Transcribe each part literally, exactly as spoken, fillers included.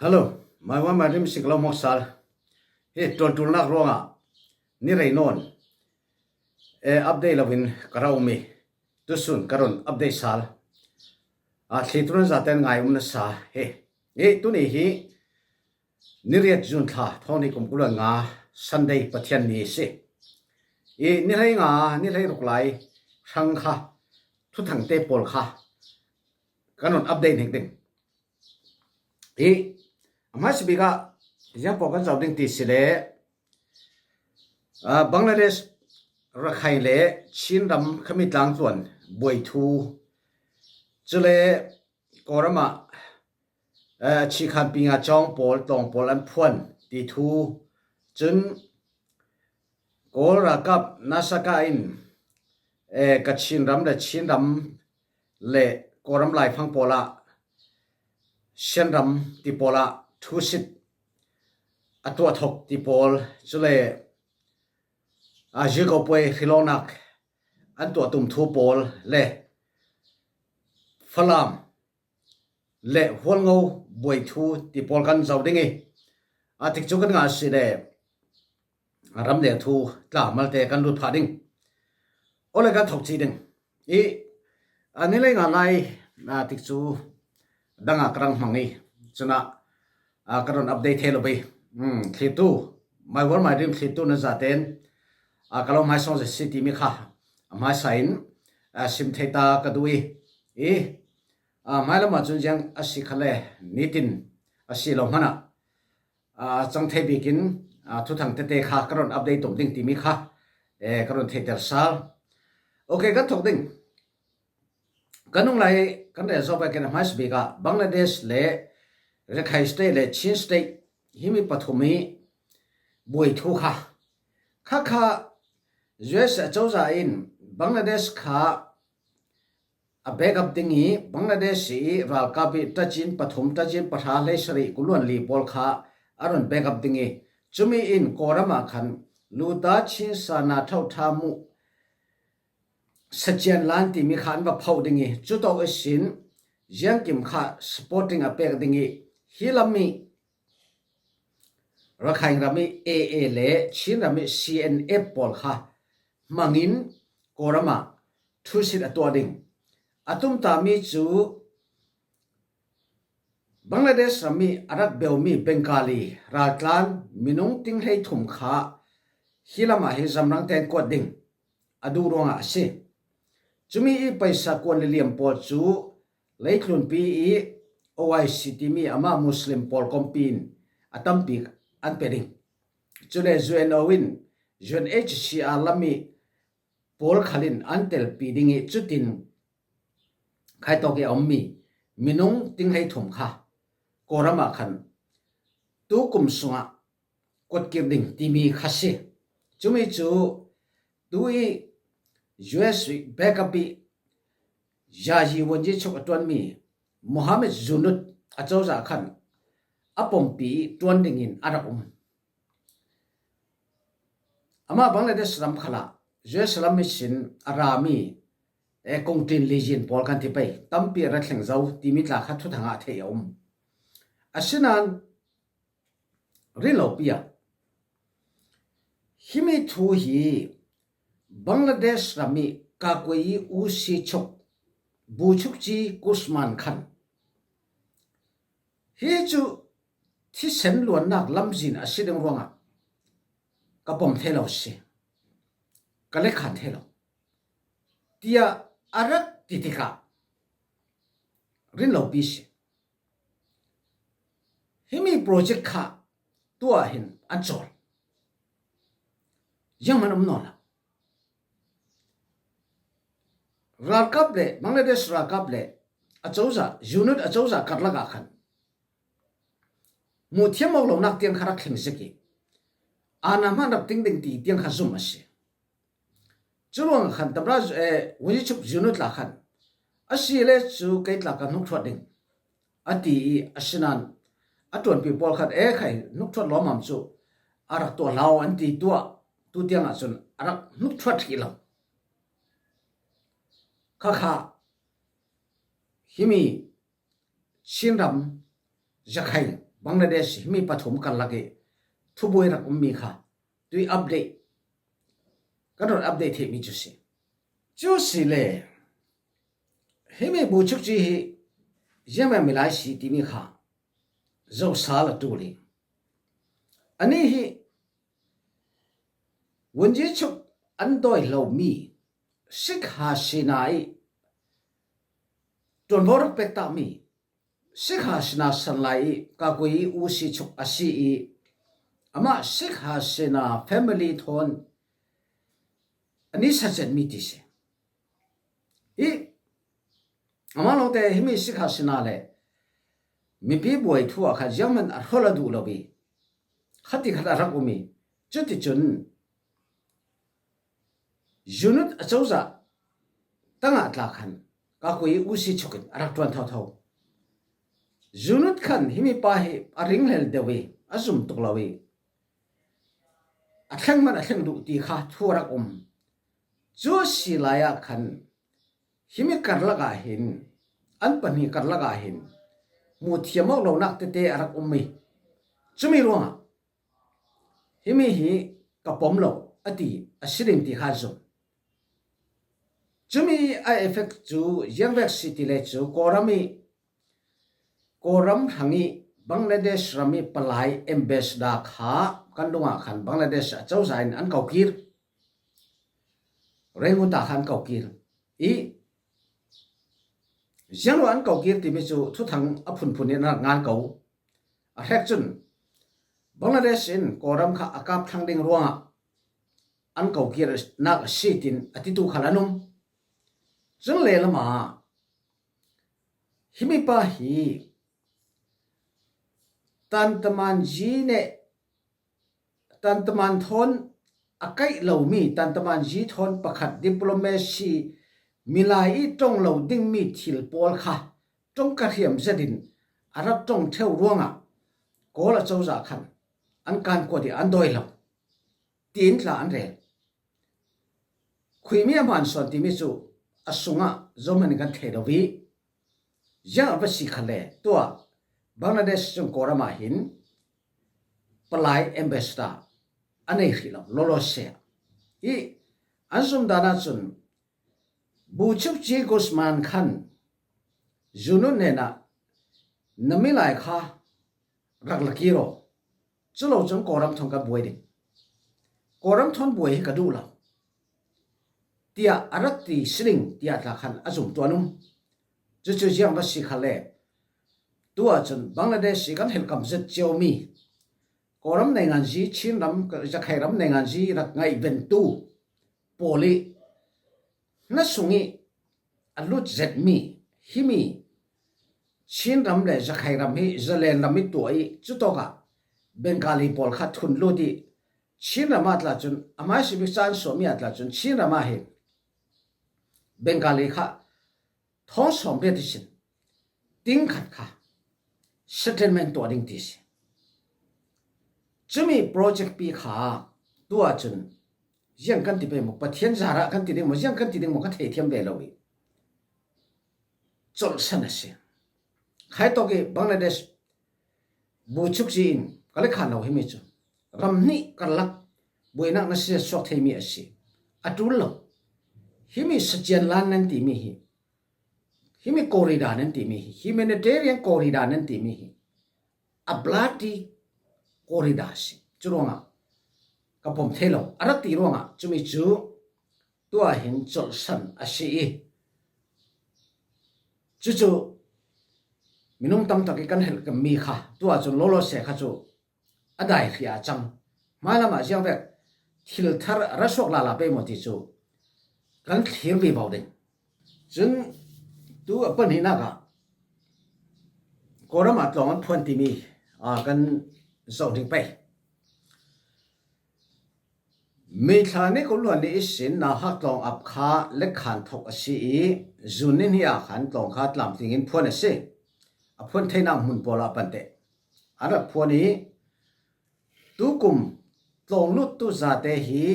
Hello, maiwan mairim sik lo mawk sal. Hi tualtulnak ruangah ni rei nawn. E, update loin ka ra um i, tusun ka run update sal. A, thli tunan zaten ngai um na sa hi. Hi tuni hi ni riat June thla, thawng ni kum kul le nga, Sunday, Pathian ni si. I ni hlei nga, ni hlei ruk lai hrang kha, thuthangte pawl kha kan run update hnik ding. I a hmaisa bik ah ziang pawl kan zoh ding ti si le, a, Bangladesh, Rakhine le Chin ram khami tlangtluan buai thu, cule Kawlram ah, a, Chikhan pinga cawng pawl, tlawng pawl an phuan ti thu, cun Kawl ralkap Nasaka in, e, Kachin ram le Chin ram le Kawlram laifang pawl ah, Shan ram ti pawl ah thusit a tuah thok ti pawl, cule, a, Zirkopuai hrilawknak an tuah tum thu pawl le Falam le Hualngo buai thu ti pawl kan zoh ding i, a, tikcu kan ngah si le, a, ram leng thu tla malte kan lut phah ding. Awle kan thok ci ding i, a, ni lei nga lai, a, tikcu dangah ka rang hmang i, cunah, a, ka run update thei lo i. Hmm, thlitu, maiwan mairim thlitu na zaten, a, ka lo hmaisawng zet si timi kha a hmaisa in, a, sim thei ta ka duh i, i, a, hmailam ah cun ziang a si kha le nitin a si lo hmanah, a, cang thei bikin, a, thuthang tete kha ka run update tum ding timi kha, e, ka run theihter sal. Ok, kan thok ding. Kan nung lai kan rel zawh vekin a hmaisa bik ah Bangladesh le Rakhine State le Chin State himi pathum i buai thu kha, kha kha U S a cozah in Bangladesh kha a backup ding i, Bangladesh i ralkap i tacin pathum, tacin pahra, hleisarih, kuluan li pawl kha a run backup ding i, cumi in Kawlram ah khan luta chinsa na thauhtha muh sacian lan timi kha an va phauh ding i, cutawk ihsin ziangkim kha supporting a pek ding i, hi lam i Rakhine ram i A A le Chin ram i C N F pawl kha hmangin Kawlram ah thusit a tuah ding. A tumtami cu Bangladesh ram i a rak beumi Bengali raltlan minung ting hleithum kha hi lamah hi zamrang ten kuat ding a duh ruangah a si. Cumi i paisa kuan le liam pawl cu leitlunpi i O I C timi amah Muslim pawl kompi in a tampi an pe ding. Cule U N O in U N H C R lam i pawl khal in an telpi ding i, cutin khaitawk i a ummi minung ting hleithum kha Kawlram ah khan tu kum sungah kuatkir ding timi kha si. Cumi cu tu i U S backup i Yayi Wanji chuk a ṭuanmi Mohammed Junut a cozah khan a pompi i ṭuan dingin a rak um. Amah Bangladesh ram khalah U S lam ihsin a rami, e, kongtin lizin pawl kan ti pei, tampi a ra thleng zo timi tla kha thuthang ah theih a um. Asinain rinlopi ah himi thu hi Bangladesh ram i kakuai i U C chuk, Bu Chukchi Kusman khan hi cu thisen luannak lamzin a si ding ruangah ka pom thei lo si, ka lekhan thei lo, tiah a rak ti tikah rinlopi si. Himi project kha tuah hin an cawl. Zianghman um nawn lo. Ralkap le Bangladesh ralkap le a cozah, Junut a cozah karlak ah khan hmuh thiam awk lonak tiang kha rak thleng zik i, ana hman rak ting ding ti tiang kha zum a si. Curuangah khan Tamra, eh, Wunyichuk Junut tla khan a si le cu kei tla ka hnuk ṭhuat ding a ti i, asinain a ṭuanpi pawl khan e khai hnuk ṭhuat lawmam cu a rak tuah hlau an ti tuah, tu tiangah cun a rak hnuk ṭhuat hrih lo. Khakha himi Chin ram, Zakhai Bangladesh himi pathum karlak i thubuai rak ummi kha tui update kan run update theihmi cu si. Cu si le himi Buu Chukchi hi ziangmeng milai si timi kha zosa la tul i ani hi Wunji chuk an dawi lomi Sikh Hasina i tuanvo rak pek takmi Sikh Hasina sanlai i kakui i usi chuk a si i amah Sikh Hasina family thawn ani sacenmi ti si. I amah lawngte himi Sikh Hasina le mipi buai thu ah kha ziangman a hrawl a duh lo i khati khat a rak um i cuticun Junut a cozah tangah tla khan kakui usi chukin a rak ṭuan thotho. Junut khan himi pa hi a ringhlel deuh i a zum tuk lo i a thleng man a thleng duh ti kha thu a rak um. Cu a si lai ah khan himi karlak ah hin an pahnih karlak ah hin hmuh thiam awk lonak tete a rak um i cumi ruangah himi hi ka pom lo a ti a si ding ti kha zum. Cumi a effect cu ziangvek si ti le cu Kawlram i Kawlram hrang i Bangladesh ram i palai ambassador kha kan lungah khan Bangladesh a cozah in an kokir. Renghuta kha an kokir i ziangruah an kokir timi cu thuthang a phunphun in a rak ngan ko. A hrek cun Bangladesh in Kawlram kha a kap thlang ding ruangah an kokir nak a si tin a titu khal an um. Cun lehlam ah himi pa hi Tantamanji ne Tantaman thawn a kaih lomi Tantamanji thawn pakhat diplomacy milai i ṭong lo dingmi thil pawl kha ṭong ka hriam zetin a rak ṭong ṭheu ruangah Kawl a cozah khan an kan kuat i an dawi lo tiin tla an rel. Khuimi a hman sawn timi cu a sungah zohman in kan thei lo i ziang a va si kha le tuah Bangladesh cung Kawlram ah hin palai ambassador a nei hrih lo lawlaw se ah i an zumdan ahcun Buu Chukchi Ghosman khan Junut hnenah na milai kha rak la kir aw. Cu lo cun Kawlram thawn kan buai ding. Kawlram thawn buai hi ka duh lo tiah a rak ti si ding tiah tla khan a zum tuan um. Cucu ziang va si kha le tuah cun Bangladesh i kan helhkam zet ciomi Kawlram neinganzi, Chinram, Zakhaihram neinganzi rak ngaihventu pawl i hna sung i a lut zetmi himi Chinram le Zakhaihram hi Zalen ram i tuah i cutawkah Bengali pawl kha thun lut i Chinram ah tla cun a hmaisabik caan suahmi ah tla cun Chinram ah hin Bengali kha thawng sawm riat ihsin ting khat kha settlement tuah ding ti si. Cumi project pi kha tuah cun ziang kan ti pei maw, Pathian zarah kan ti ding maw, ziang kan ti ding maw ka thei thiam ve lo i colhsan a si. Khaitawk i Bangladesh Buu Chukchi in ka le khan lo himi cu ram hnih karlak buainak na si suak theimi a si. A ṭul lo. Himi sacian lan nan timi hi, himi corridor nan timi hi, humanitarian corridor nan timi hi a bloody corridor a si. Cu ruangah ka pom thei lo. A rak ti ruangah cumi cu tuah hin colhsan a si i cucu minung tamtak i kan helhkemmi kha tuah cun lawlaw se kha cu a dai hri a cang. Hmailam ah ziangvek thil thar a ra suak lala pei maw ti cu kan thlir vivo ding. Cun tu a pahnihnak ah Kawlram ah tlawng an phuan timi aa kan zoh ding pei. May thla ni kul hluan ni ihsin nauhak tlawng ap kha lekhan thok a si i June ni hnih ah khan tlawng kha tlamtling in phuan a si. A phuan theinak hmun pawl ah pante an rak phuan i tukum tlawng luttu zate hi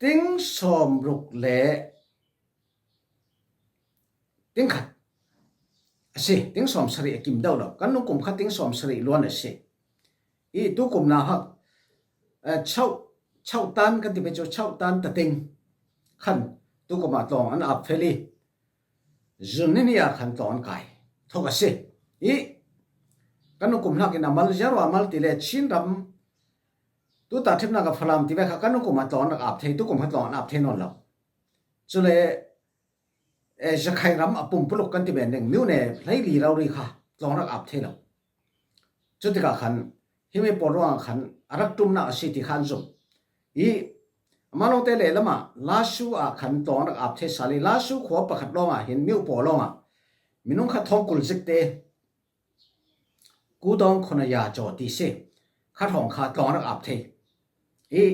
ting sawmruk le ting khat a si, ting sawm sarih a kim deuh lo. Kan nung kum kha ting sawm sarih luan a si. I tukum na hak, eh, chauh, chauh tan kan ti pai chu, chauh tan ta ting khan tukum a tlawng an ap fel i, zun ni ni a khan tlawng an kai thok a si. I kan nung kum hlak in a mal ziar a mal ti le Chin ram tu ta thimna ka Falam ti ve kha kan nung kum a tlawng an rak ap thei, tukum kha tlawng an ap thei nawn lo. Chule, eh, Zakhai ram a pumpuluk kan ti ven ding, myone hleili rori kha tlawng rak ap thei lo. Chutikah khan himi pawl ruangah khan a rak tumna a si ti khan zum. I, ama lawngte leh lamah Lasu ah khan tlawng rak ap thei sal i, Lasu khua pakhat lawngah hin myu pawl lawngah minung kha thawng kul zikte, kudawng khona ya chaw ti si, kha thawng kha tlawng rak ap thei. I,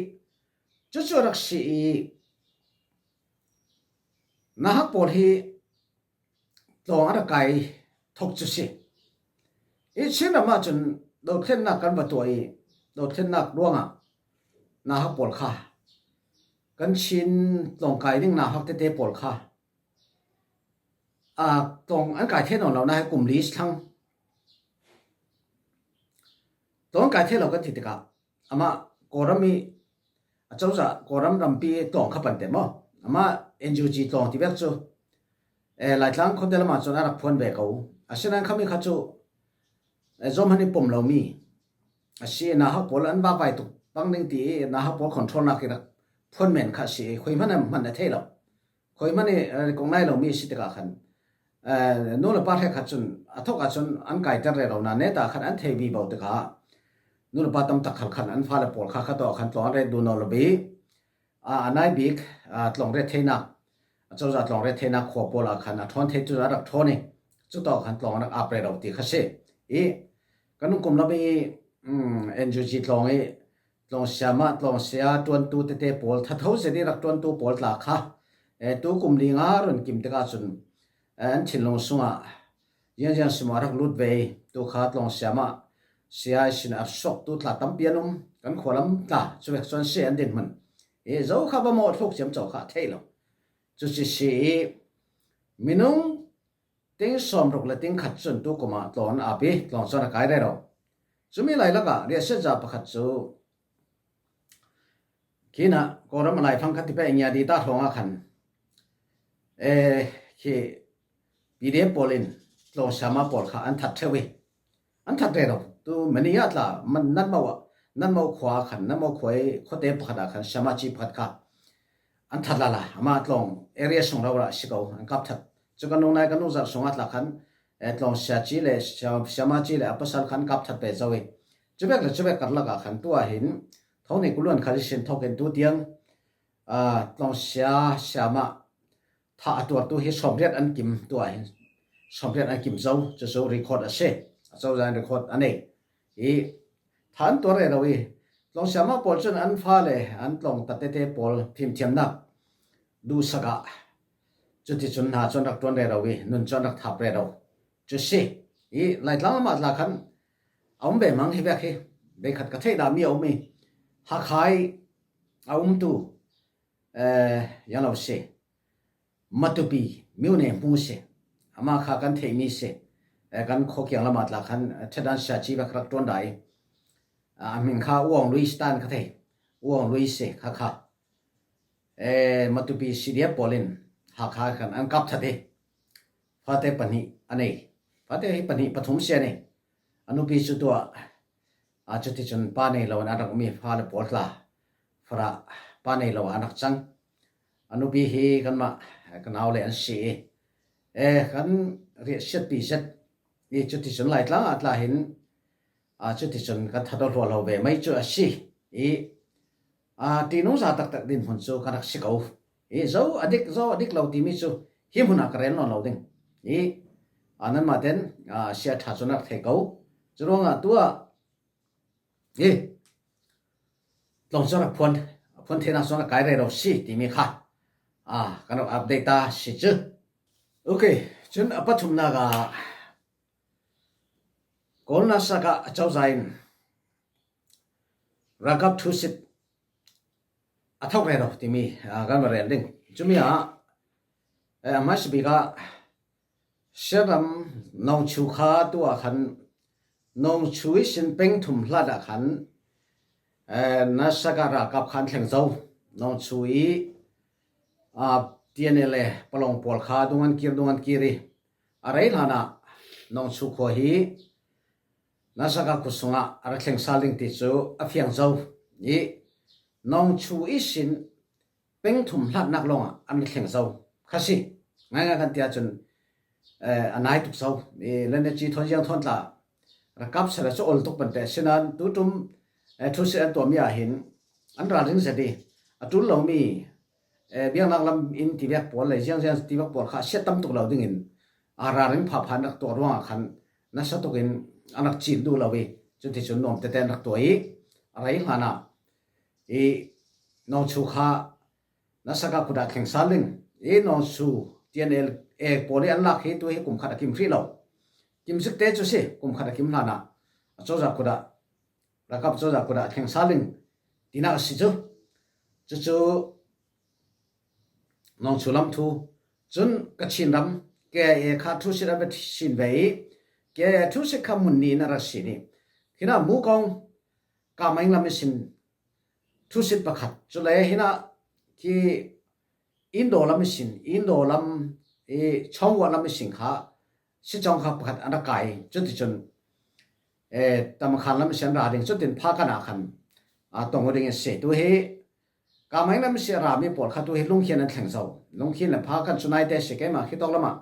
cucu rak si i, nahak pawl hi tlawng a rak kai thok cu si. I Chin ram ah cun dothlennak kan va tuah i, dothlennak ruangah nahak pawl kha kan Chin tlawng kai ding nahak tete pawl kha, a, tlawng an kai thei nawn lo, nahak kum li thlang tlawng kai thei lo kan ti tikah, amah Kawlram i, a cozah Kawlram rampi tlawng kha pante maw? Amah N U G tlawng ti vek cu, eh, Laitlang khuate lamah cun a rak phuan ve ko. Asinain khami kha cu, eh, Zohman i pom lomi a si, nahak pawl an vakvai tuk pang ding ti i, nahak pawl controlnak i rak phuan men kha a si i, khuihman ah hman a thei lo. Khuihman i, eh, recognize lomi a si tikah khan, eh, nu le pa hrekkhat cun a thawk ah cun an kaiter rero nain neta khan an thei vivo tikah nu le pa tam tak khal khan an fale pawl kha kha tawh khan tlawng an ret duh nawn lo i, a, a nai bik, a, tlawng ret theinak, a cozah tlawng ret theinak khua pawl ah khan a ṭhawn thei cu a rak ṭhawn i, cu tawh khan tlawng a rak ap rero ti kha si. I kan nung kum lam i, um, N U G tlawng i, tlawng siamah, tlawng sia ṭuantu tete pawl, thatho zet i rak ṭuantu pawl tla kha, eh, tu kum li nga run kim tikah cun, eh, an thinlung sungah ziangziang si maw a rak lut ve i, tu kha tlawng siamah sia i sin a suaktu tla tampi an um, kan khualam tla cu vek cun si an dinhmun. I zo kha va mawh thluk ciamco kha a thei lo. Cuci si i minung ting sawmruk le ting khat cun tukum ah tlawng an ap i tlawng cu an rak kai rero. Cumi lailak ah riahsiatza pakhat cu khinah Kawlram a laifang kha ti peh ngia di ta hrawng ah khan, eh, khi P D F pawl in tlawng siama pawl kha an that ṭheu i, an that rero. Tu Mania tla, man, Nanmo ah, Nanmo khua ah khan, Nanmo khua i khuate pakhat ah khan siama ci pakhat kha an that lala, amah tlawng area sung rau ah si ko, an kap that. Cu kan nung nai kan nung zarh sungah tla khan, eh, tlawng sia ci le sia-, siama ci le a pasal khan kap that ve zo i, cuvek le cuvek karlak ah khan tu ah hin tho ni kuluan kha i sin thawk in tu tiang, ah, tlawng sia siama thah a tuartu hi sawmriat an kim, tu ah hin sawmriat an kim zo, cucu record a si. A cozah in record a nei i, thah an tuar rero i, tlawng siama pawl cun an fale, an tlawng tatete pawl fimthiamnak duhsak ah cuticun hna cu an rak ṭuan rero i, nun cu an rak thap rero cu si. I Laitlang amah tla khan a um ve mang hi vek hi, veikhat ka theih dahmi a um i, Hakha i a umtu, eh, yang lo si, Matupi, myone hmu si, amah kha kan theihmi si, eh, kan khuakiang lamah tla khan, eh, ṭhadan sia ci vek rak ṭuan dah i, ah, a hming kha U Aung Lui si ta in ka thei, U Aung Lui si kha kha. Eh, Matupi C D F pawl in Hakha khan an kap that i, fate pahnih a nei. Fate hi pahnih pathum si a nei. A nupi cu tuah, a cuticun pa nei lo in an rak um i, fale pawl tla, fara pa nei lo ah an rak cang. A nupi hi kanmah, ka nau le an si i, eh, kan riahsiatpi zet i, cuticun Laitlang ah tla hin, ah, cuticun kan that aw hluahlo ve mai cu a si i, ah, tinungza taktak dinhmun cu kan rak si ko i, zo a dik, zo a dik lo timi cu hi hmun ah ka rel nawn lo ding i, ah, nanmah ten, ah, sia ṭha cu na rak thei ko. Curuangah tu ah i tlawng cu rak phuan, phuan theinak cu rak kai rero si timi kha, ah, kan rak update ta si cu. Ok, cun a pathumnak ah Kawl nasak ah a cozah in ralkap thusit a thok rero timi, ah, kan va rel ding. Cumi ah, eh, a hmaisabik ah Shanram Nongchu kha tu ah khan Nongchu i sin peng thum hlat ah khan, eh, Nasaka ralkap khan thleng zo. Nongchu i, ah, T N L A palawng pawl kha dung an kir, dung an kir i a rei hlan ah Nongchu khua hi Nasaka khua sungah a ra thleng sal ding ti cu a fiang zo i Nongchu i sin peng thum hlatnak lawngah an ra thleng zo kha si. Ngaingai kan ti ahcun, eh, a nai tuk zo. I Lenaci thawn ziang thawn tla ralkap sala cu ol tuk pante sinain tutum, eh, thusit an tuahmi ah hin an ralring zet i a ṭul lomi, eh, biaknak lam in tivek pawl le ziangziang tivek pawl kha a siat tam tuk lo dingin a ralring phapha an rak tuah ruangah khan nasa tukin an rak cil duh lo i cuticun nuam tete an rak tuah i a rei hlanah i Nongchu kha Nasaka kut ah thleng sal ding i Nongchu T N L A pawl i an lak hi tu hi kum khat a kim hrih lo. Kim zikte cu si, kum khat a kim hlanah a cozah kut ah, ralkap cozah kut ah thleng sal ding tinak a si cu. Cucu Nongchu lam thu. Cun Kachin ram K I A kha thusit a va sin ve i K I A thusit kha mun nih in a rak sin i khinah Mukong Kameng lam i sin thusit pakhat. Cule hinah khi Indo lam i sin, Indo lam i Chongwa lam i sin kha sicawng kha pakhat an rak kai. Cuticun, eh, Tamakhan lam i sin an ra ding. Cutin Phakan ah khan, ah, tong ding in si. Tu hi Kameng lam i sin a rami pawl kha tu hi Lungkhin an thleng zo. Lungkhin le Phakan cu naite si, keimah khi tawk lamah,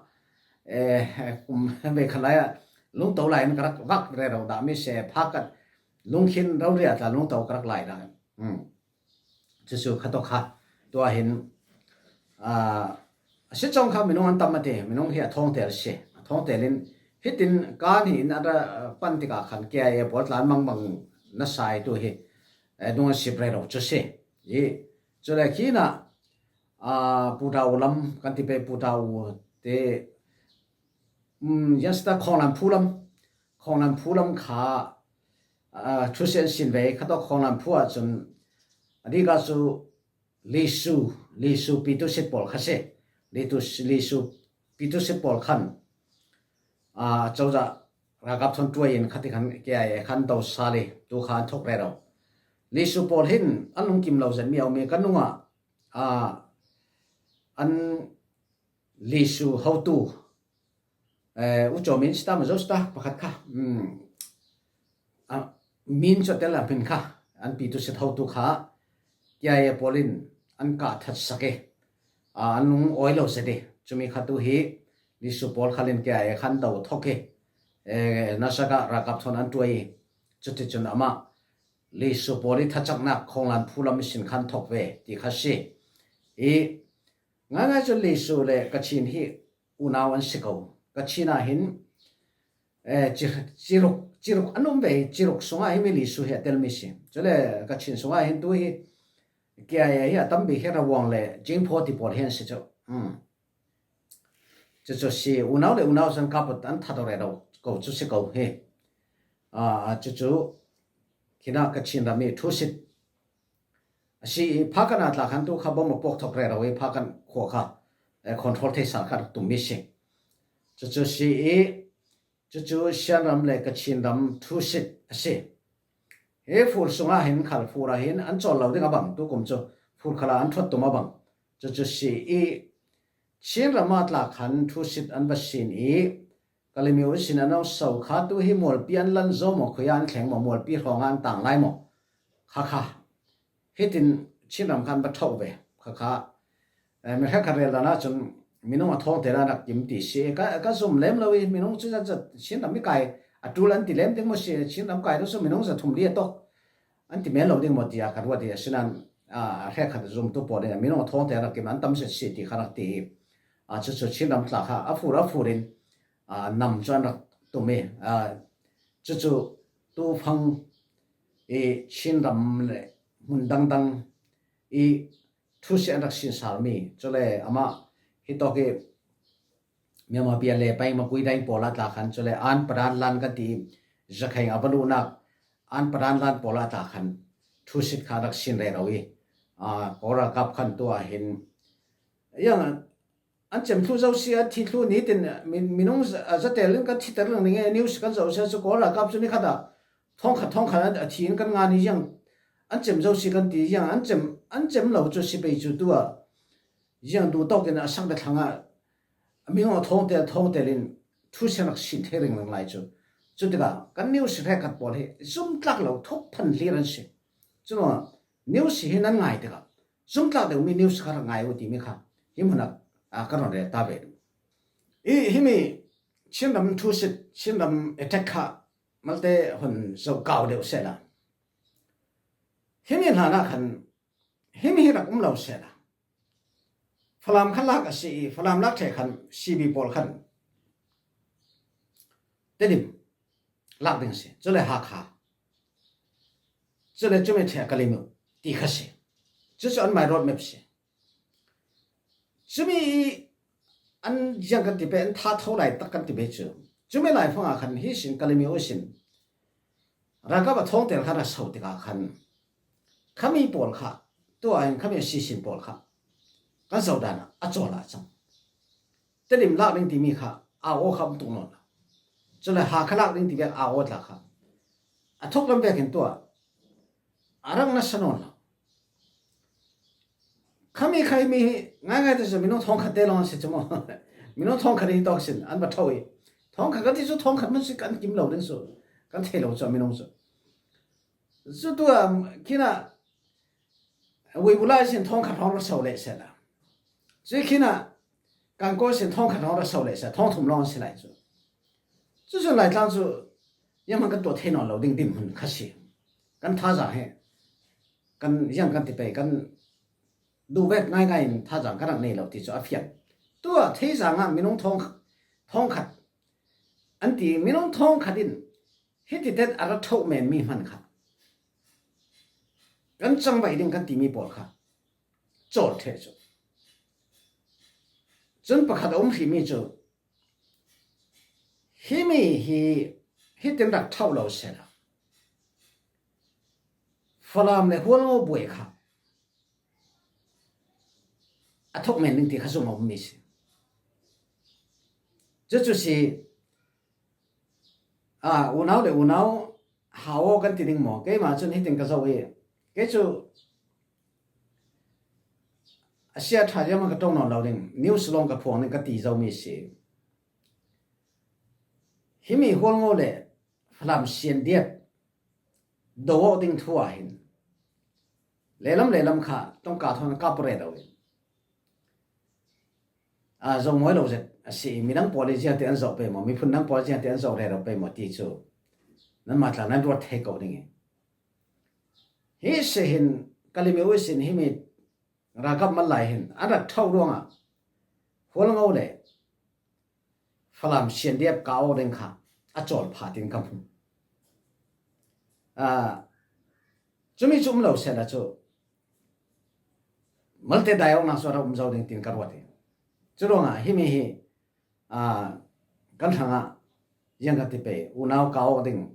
eh, kum ve khan lai ah lungto lai in ka rak vak rero dahmi si, Phakan Lungkhin rori ah tla lungto ka rak lai dah. Hmm. Cucu kha tawk kha. Tua hin, ah, a sicawng kha minung an tam a ti, minung hi a thawngtel si. A thawngtel in hitin kan hi in a ra pan tikah khan K I A pawl tla an mangbang nasa i tu hi, eh, dung an sip rero cu si. I cule khinah, ah, Putau lam kan ti pei, Putau te, um, Yasta Khawnglan Phu lam, Khawnglan Phu lam kha, ah, thusit an sin ve. Kha tawk Khawnglan Phu ahcun a dika cu Lisu, Lisu Pitusit pawl kha si. Litu, Lisu Pitusit pawl khan, ah, cozah ralkap thawn ṭuai in khati khan K I A khan to sal i tu kha an thawk rero. Lisu pawl hin an lungkim lo zetmi a um i kan nungah, ah, an Lisu hotu, eh, ucaw min sita maw zo sita pakhat kha, um, a, min cu a tel a hmin kha an Pitusit hotu kha K I A pawl in an kah that sak i, a, an lung awi lo zet i cumi kha tu hi Lisu pawl khal in K I A khan do thawk i, eh, Nasaka ralkap thawn an ṭuai i cuticun amah Lisu pawl i thacaknak Khawnglan Phu lam i sin khan thawk ve ti kha si. I ngaingai cu Lisu le Kachin hi unau an si ko. Kachin ah hin, eh, ci, ciruk, ciruk an um ve, ciruk sungah hi mi Lisu hi a telmi si. Cule Kachin sungah hin tu hi K I A hi a tampi hi Rawang le Jingpho ti pawl hi an si cu. Hmm. Cucu si unau le unau zan kaput an that rero ko cu si ko hi. Ah, cucu khinah Kachin ram i thusit a si i Phakan a tla khan tu kha bom a puak thawk rero i Phakan khua kha, eh, control thei sal kha rak tummi si. Cucu si i cucu Shan ram le Kachin ram thusit a si. Hi fur sungah hin khal fur ah hin an cawl lo ding a bang, tukum cu fur khal ah an ṭhuat tum a bang. Cucu si i Chin ram a tla khan thusit an va sin i Kalimi u sin an so kha tu hi mualpi an lan zo maw, khuia an thleng maw, mualpi hrawng ah an tang lai maw? Kha kha. Hitin Chin ram khan va ṭhoh ve. Kha kha. Eh, mi hrekkhat rel dan ahcun minung a thawngte dan rak kim ti si. Ka, ka zum lem lo i minung cu zat zat Chin ram i kai a ṭul an ti lem ding maw si, Chin ram kai tu cu minung za thum li a tawk an ti men lo ding maw tiah ka ruat i asinain, ah, hrekkhat zumtu pawl in minung a thawngte rak kim an tam zet si ti kha rak ti i, ah, cucu Chin ram tla kha a fur a fur in, ah, nam cu an rak tum i, ah, cucu tufang i Chin ram le hmun dangdang i thusit an rak sin salmi, cule amah hitawk i Myanmar pian le paing makui daing pawl a tla khan, cule an padan lan kan ti i zakheng a va luhnak an padan lan pawl a tla khan thusit kha rak sin rero i, aa, Kawl ralkap khan tu ah hin, yang an cem thlu zosia, thi thlu nitin, min, minung za-, a zatel in kan thiter leng ning e, news kan zosia chu Kawl ralkap chu ni khat a thawng khat, thawng khat a thi in kan ngan hi ziang, an cem zosia kan ti ziang, an cem, an cem lo chu sipai chu tua ziang duh tawkin a sak le thlang a, minung a thawngtel, thawngtel in thusia rak sin thei ringring lai chu. Chutika kan news hre khat pawl hi zumtlak lo, thuk phan hlir an si. Chunga news hi nan ngai tikah zumtlak deuh mi news kha rak ngai uh timi kha hi hmun a, a, ka rawn rel ta ve. I, himi Chinram thusit, Chinram attack kha malte hun zo kau deuh sela. Himi hlana khan, himi hi rak um lo sela. Falam khan lak a si i, Falam lak thei khan C B pawl khan Tedim lak ding si. Chule Hakha. Chule chumi thei Kalaymyo ti kha si. Chu chu an my road map si. Chumi i an ziang kan ti pe, an tha tho lai tak kan ti pe chu. Chumi lai fanga khan hi sin Kalaymyo sin. Ralkap a thawngtel khan a so tikah khan khami pawl kha, tua in khami a sisin pawl kha kan so dan a chawl a chang. Tedim lak ding timi kha a aw kha um tuk nawn lo. Chule Hakha lak ding ti vek a aw tla kha a thawk lam vekin tua a rak nasa nawn lo. Khami khai mi hi ngaingai te chu minung thawng khat te long si chu maw. Minung thawng khat hi tawk sin an va tho i. Thawng khat kan ti chu thawng khat man si kan kim lo ding su. Kan thei lo chu minung chu. Chu tua khina Weibulai sin thawng khat hawng ra so leh sela. Chu khina Kangkaw sin thawng khat hawng ra so leh sela, thawng thum long si lai chu. Chu chu lai tlang chu yam han kan tuah thei nawn lo ding dinhmun kha si. Kan thazang he, kan ziang kan ti pei, kan duh vek ngaingai in thazang kan rak nei lo ti chu a fian. Tua theizang ah minung thawng, thawng khat an ti, minung thawng khat in hiti ten a rak tho men mi hman kha kan changvai ding kan timi pawl kha chawl thei chu. Chun pakhat a um hrih mi chu, himi hi hitin rak tho lo sela. Falam le Hualngo buai kha a thawk men ding ti kha zong a um mi si. Chu chu si, a, unau le unau hau aw kan ti ding maw? Keimah chun hitin ka zo i. Kei chu a sia ṭha ziam ka ṭawng nawn lo ding, news long ka phuang ding ka ti zo mi si. Himi Hualngo le Falam sian diat do aw ding thu ah hin lehlam lehlam kha tawngka thawn ka pure lo in. A, zo mawi lo zet a si, midang pawl i ziangte an zo pei maw, miphun dang pawl ziangte an zo rero pei maw ti chu nanmah tla nan ruat thei ko ding i. Hi se hin Kalaymyo i sin himi ralkap mal lai hin an rak tho ruangah Hualngo le Falam sian diat ka aw ding kha a chawl pha tin ka hmu. A, chumi chu um lo sela chu malte dai awkna chu a rak um zo ding tin ka ruat i. Chu ruangah himi hi, a, kan hrangah ziang ka ti pei, unau ka awk ding,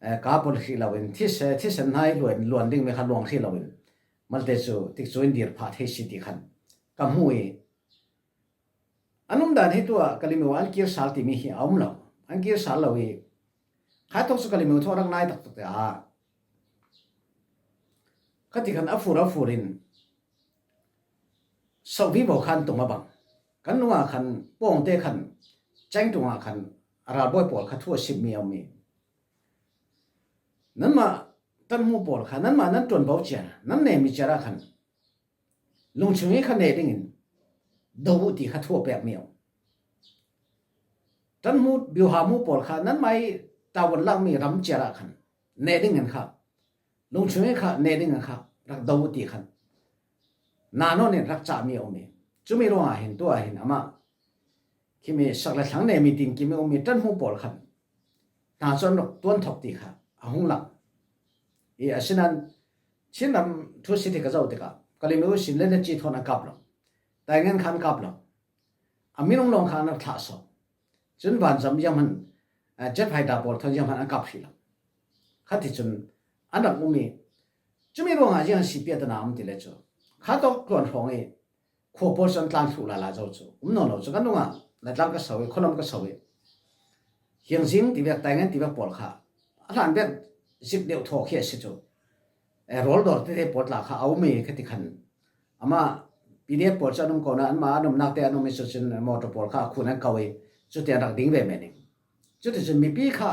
eh, ka pon hrih lo in, thise, thisen hnai luan, luan ding mi kha luang hrih lo in, malte chu tik chu in dir phah thei si ti khan ka hmu i. An um dan hi tua Kalaymyo an kir sal timi hi a um lo. An kir sal lo i. Kha tawk chu Kalaymyo thaw rak nai taktak te a. Ka ti khan a fur a fur in so vivo khan tung a bang. Kan nunga khan pawngte khan cheng tunga khan a ralbawi pawl kha thu a sim mi a um i. Nanmah tanhmu pawl kha, nanmah nan ṭuan bo ciar, nan ne mi ciar a khan lungchung hi kha ne dingin do uh ti kha thu a pek mi a um. Tanhmu, biuha mu pawl kha, nanmai tawon lak mi ram ciar a khan ne dingin kha lungchung hi kha ne dingin kha rak do uh ti khan na nawn in rak cah mi a um i. Chumi ruangah hin tua hin amah khimi sak le thlang ne mi tin kimi um i tanhmu pawl khan hna chuan rak tuan thawk ti kha a hung lang. I a sinan Chinram thu si ti ka zo tikah Kalaymyo sin le na chi thawn a kap lo. Taingen khan kap lo. A minung lawng khan a thlah saw. Chun vanzam ziang hman, eh, jet fighter pawl thawn ziang hman an kap hrih lo. Kha ti chun an rak um i. Chumi ruangah ziang an si piat ana um ti le chu. Kha tawk tluan hrawng i. khua pawl cu an tlan thluh lala zo cu um nawn lo cu kan nungah Laitlang ka so i, khualam ka so i, Hiangzing ti vek, Taingen ti vek pawl kha a hlan vek zik deuh thaw khi a si cu, eh, rawl dawr tete pawl tla kha a um i, khati khan amah P D F pawl cu an um ko nain, anmah an umnak te an um i, cucin motor pawl kha a khun an ko i, cuti an rak ding ve men i, cuticun mipi kha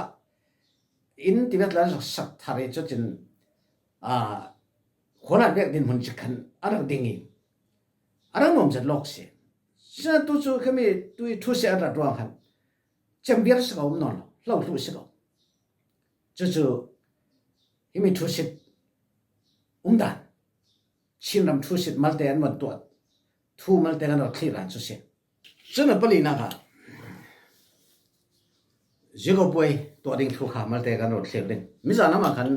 inn ti vek tla an rak sak thar i, cucin, ah, khualat vek dinhmun cik khan a rak ding i, a rak nuam zet lawk si. Sina tu cu khami tui thu si an rat ruang khan cem viar si ko, um nawn lo, hlo thluh si ko. Cucu himi thusit umdan, Chinram thusit malte an van tuah, thu malte kan rak thlir dan cu si. Cun a palinak ah Ziko puai tuah ding thu kha malte kan rak thlir ding. Mizan lam ah khan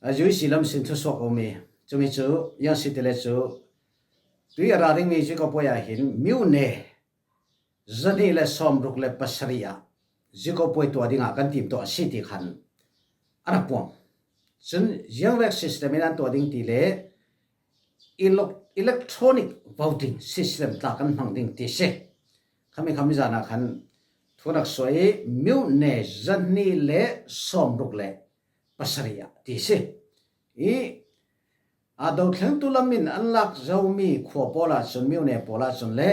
a U C lam sin thusuak a um i, cumi cu ziang si ti le cu tui a ra dingmi Ziko puai ah hin myone zahnih le sawmruk le pasarih ah Ziko puai tuah dingah kan timtuah a si ti khan a rak puang. Cun ziangvek system in an tuah ding ti le elo-, electronic voting system tla kan hmang ding ti si. Khami khami zan ah khan thu rak suai i, myone zahnih le sawmruk le pasarih ah ti si. I, aa, dothlengtu lam in an lak zomi khua pawl ah cun, myone pawl ah cun le,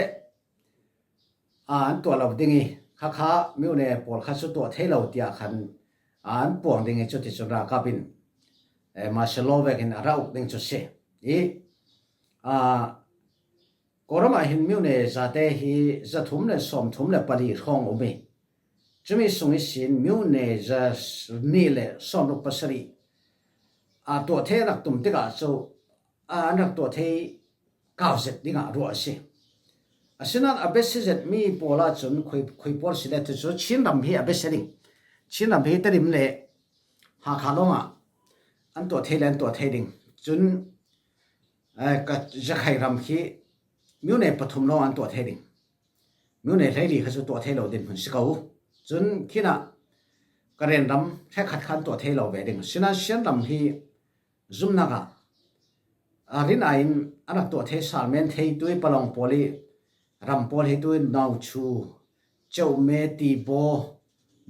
aa, an tuah lo ding i, khakha myone pawl kha cu tuah thei lo tiah khan, aa, an puang ding i, cuticun ralkap in, eh, martial law vekin a ra uk ding cu si. I, aa, Kawlram ah hin myone zate hi zathum le sawmthum le pali hrawng um i, cumi sung ihsin myone zahnih le sawmruk pasarih aa tuah thei a rak tum tikah cu, aa, an rak tuah thei kau zet dingah ruah a si. Asinain a biasia zetmi pawl ah cun khui, khui pawl si le tu cu Chinram hi a biasia ding. Chinram hi Tedim le Hakha lawngah an tuah thei le an tuah thei ding. Cun, eh, ka Zakhai ram khi myone pathum lawng an tuah thei ding. Myone hleili kha cu tuah thei lo dinhmun si ko. Cun khinah Karen ram hrekkhat khan tuah thei lo ve ding. Sinain Shan ram hi zumnak ah, a rin aiin a rak tuah thei sal men thei tui palawng pawl i ram pawl hi tui Nauchu, Ceume, Tibaw,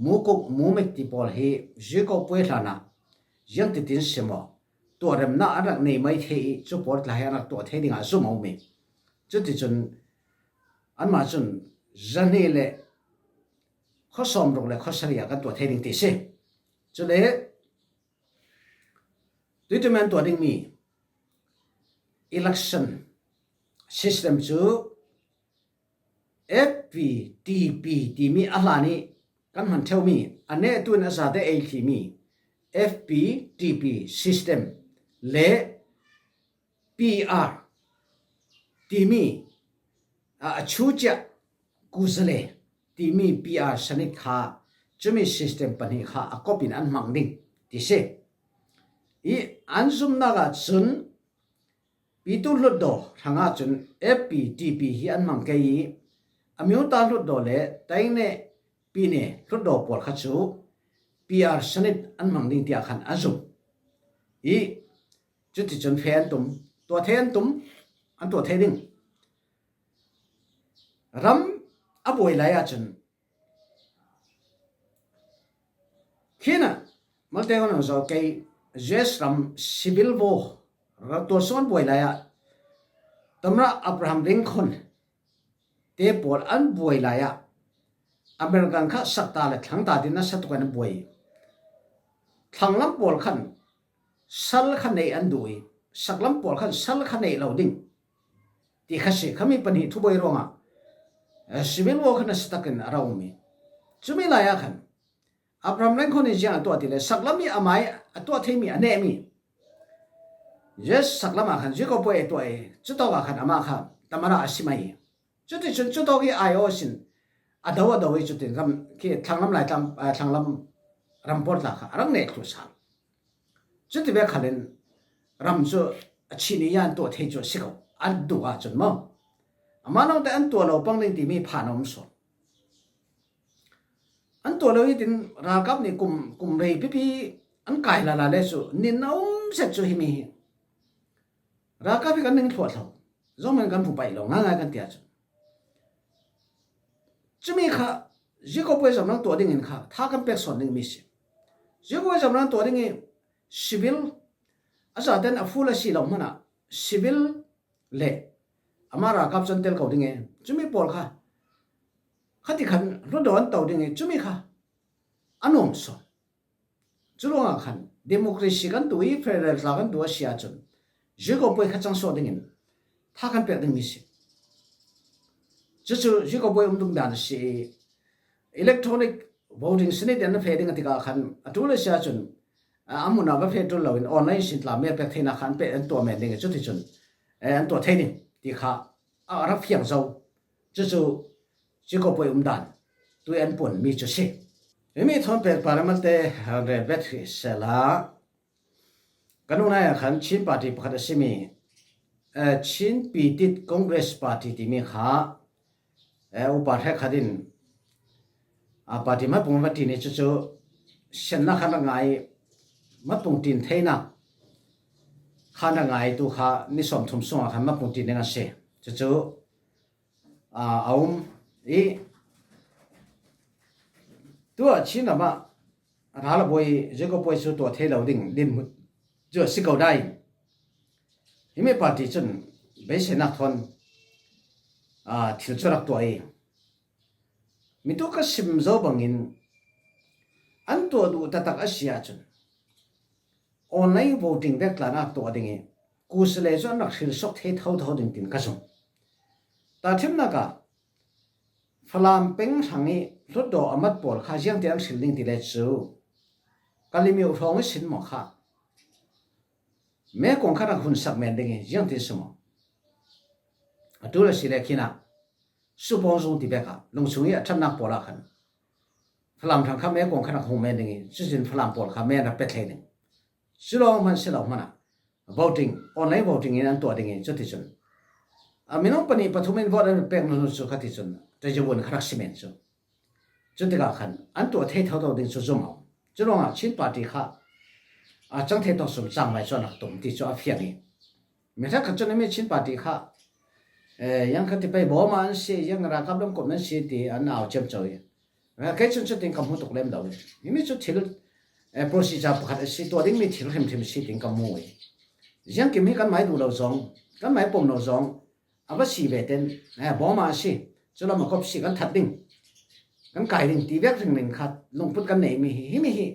Mukuk, Mumik ti pawl hi Ziko puai hlanah ziang titin si maw, tuah remnak an rak nei mai thei i, cu pawl tla hi an rak tuah thei dingah zum a um i, cuticun anmah cun zahnih le khuasawmruk le khuasarih ah kan tuah thei ding ti si. Cule tuiṭum an tuah dingmi election system cu F P T P timi a hlan i kan hman ṭheumi, a nehtu in a zate ei thlimi F P T P system le P R timi, a, a chucia kuzale timi P R sanit kha, cumi system pahnih kha a kop in an hmang ding ti si. I an zumnak ah cun Pitu Hlutdaw hrangah cun F P T P hi an hmang kei i, a Myota Hlutdaw le Taingne Pine Hlutdaw pawl kha cu P R sanit an hmang ding tiah khan an zum. I cuticun fe an tum, tuah thei an tum, an tuah thei ding. Ram a buai lai ahcun khinah malte kan zoh kei, U S ram civil war, ral tualsung an buai lai ah, Tamara Abraham Lincoln te pawl an buai lai ah, American kha sakta le thlangta tin nasa tuk an buai. Thlanglam pawl khan sal kha neih an duh i, saklam pawl khan sal kha neih lo ding ti kha si. Khami pahnih thubuai ruangah, eh, civil war kha nasa takin a ra um i, cumi lai ah khan Abraham Lincoln in ziang a tuah ti le, saklam i amai a tuah theimi, a nehmi, yes, saklam ah khan Ziko puai a tuah i, cutawk ah khan amah kha Tamara a si mai i, cuticun cutawk i aiawh sin a do, a do i, cutin ram khi thlanglam lai tlam, eh, thlanglam ram pawl tla kha a rak neh thluh sal. Cuti ve khalin ram cu a chini ya an tuah thei cu a si ko, an duh ahcun maw? Amah lawngte an tuah lo pang ding timi phan a um sawn. An tuah lo i tin ralkap nih kum, kum rei pipi an kai lala le cu nin a um set cu himi hi. Ralkap hi kan ning thluahthlo. Zohman kan bupaih lo ngaingai kan ti ahcun, cumi kha Zico Puai Zamrang tuah dingin kha tha kan pek sawn dingmi si. Zico Puai Zamrang tuah dingin civil a zaten a full a si lo hmanah civil le amah ralkap cu an tel ko ding i, cumi pawl kha khati khan hlutdaw an to ding i, cumi kha a nuam sawn. Cu ruangah khan democracy kan duh i federal tla kan duh a si ahcun Zico Puai kha cang suak dingin tha kan pek dingmi si. Cucu Zico Puai um tung dan a si i, electronic voting si ni tian na feh ding a tikah khan a ṭul a si ahcun a, a mun ah va feh ṭul loin online sin tla mi a pek theinak kha an peh, an tuah men ding i, cuticun, eh, an tuah thei ding ti kha a rak fiang zo. Cucu Zico Puai um dan tui an puanmi cu si. Himi thawn pek parliament te rel bet hrih sehla, kan nunai ah khan Chin party pakhat a simi, eh, Chin Pitit Congress Party timi kha, eh, upa hrekkhat in, a, party hmatpung va ṭin i, cucu siannak khan rak ngah i, hmatpung ṭin theinak khan rak ngah i, tu kha ni sawmthum sungah khan hmatpung ṭin ding a si. Cucu, a, a um i, tuah Chin ram ah ral a buai i, Zico Puai cu tuah thei lo ding dinhmun cu a si ko dai. Himi party cun beiseinak thawn, aa, thil cu rak tuah i, mitu ka sim zo bangin an tuah duh taktak a si ahcun online voting vek tla nak tuah ding i, kusi le cu an rak hril sok thei thotho ding tin ka zumh. Tahṭhimnak ah Falam peng hrang i hlutdaw a mat pawl kha ziangtin an hril ding ti le cu, Kalemyo hrawng i sin maw kha, mekong kha rak hun sak men ding i ziangtin si maw? A ṭul a si le khin ah Supawng zung ti vek ah lungchung i a ṭhatnak pawl ah khan Falam hrang kha mekong kha rak hung men ding i, cucin Falam pawl kha men rak pe thei ding. Cu lawng hman si lo hmanah voting, online voting in an tuah ding i, cuticun a minung pahnih pathum in vote an pek hnu cu kha ticun Tajawun kha rak si men cu. Cutikah khan an tuah thei thotho ding cu zum a um. Cu ruangah Chin party kha a cang thei tawk sum cangmai cu an rak tum ti cu a fiang i, mi hrekkhat cun a mi Chin party kha, eh, yang kha ti pei bawm ah an si, yang ralkap lam kum an si ti an au ciamco i, eh, kei cun cutin ka hmu tuk lem lo i, himi cu thil, eh, procedure pakhat a si, tuah dingmi thil hrimhrim a si tin ka hmu i, ziangkim hi kan mai duh lo zong, kan mai pom lo zong, a va si ve ten, eh, bawm ah a si, cu lam a kop si kan that ding, kan kai ding ti vek ringring kha lungput kan neimi hi, himi hi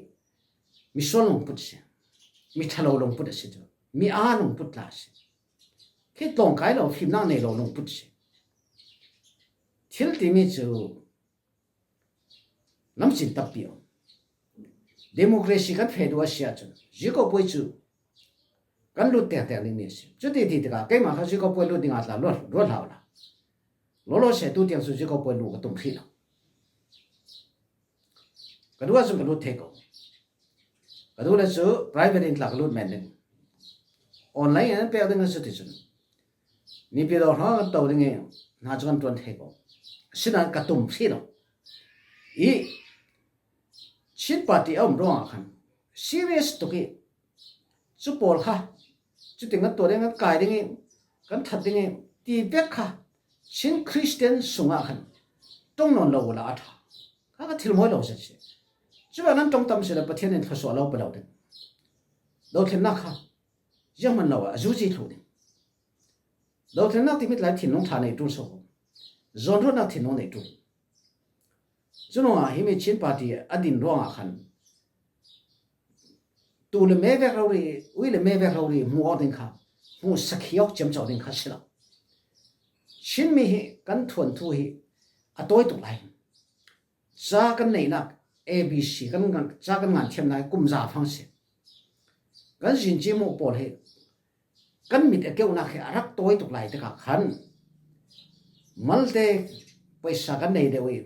misual lungput a si, mi ṭhalo lungput a si cu, mi aa lungput tla a si. Khi tlawngkai lo, fimnak nei lo lungput a si. Thil timi cu lamcin tampi a um. Democracy kan feh duh a si ahcun Zico Puai cu kan lut tengteng dingmi a si. Cuti ti tikah keimah kha Zico Puai lut dingah tla ruat, ruat hlah uhla. Lawlaw seh tu tiang cu Zico Puai luh ka tum hrih lo. Ka duh ahcun ka lut thei ko. Ka duh le cu private in tla ka lut men ding. Online in an pek ding a si ti cun nipi lo hrawng kan to ding i, hna cu kan ṭuan thei ko. Asinain ka tum hrih lo. I Chin party a um ruangah khan serious tuk i, cu pawl kha cutin kan tuah ding, kan kai ding i, kan that ding i, ti bek kha Chin Christian sungah khan ṭong nawn lo uhla a ṭha. Kha ka thil mawi lo zet si. Cuah nan ṭong tam si le Pathian in thluasuah lo pe lo ding. Dothlennak kha zianghman lo ah a zuzi thluh ding. Dothlennak timi tlai thinlung ṭha nei ṭul so. Zawnruatnak thinlung nei ṭul. Cu nungah himi Chin party a din ruangah khan tu le me vek rori, ui le me vek rori hmuh awk ding kha, hmuh sakhi awk ciamco ding kha si lo. Chinmi hi kan thuanthu hi a tawi tuk lai. Ca kan neihnak A B C, kan ngan, ca kan ngan thiamnak hi kum za fang si. Kan zinci hmuh pawl hi kan mit a keuhnak hi a rak tawi tuk lai tikah khan malte paisa kan nei deuh i,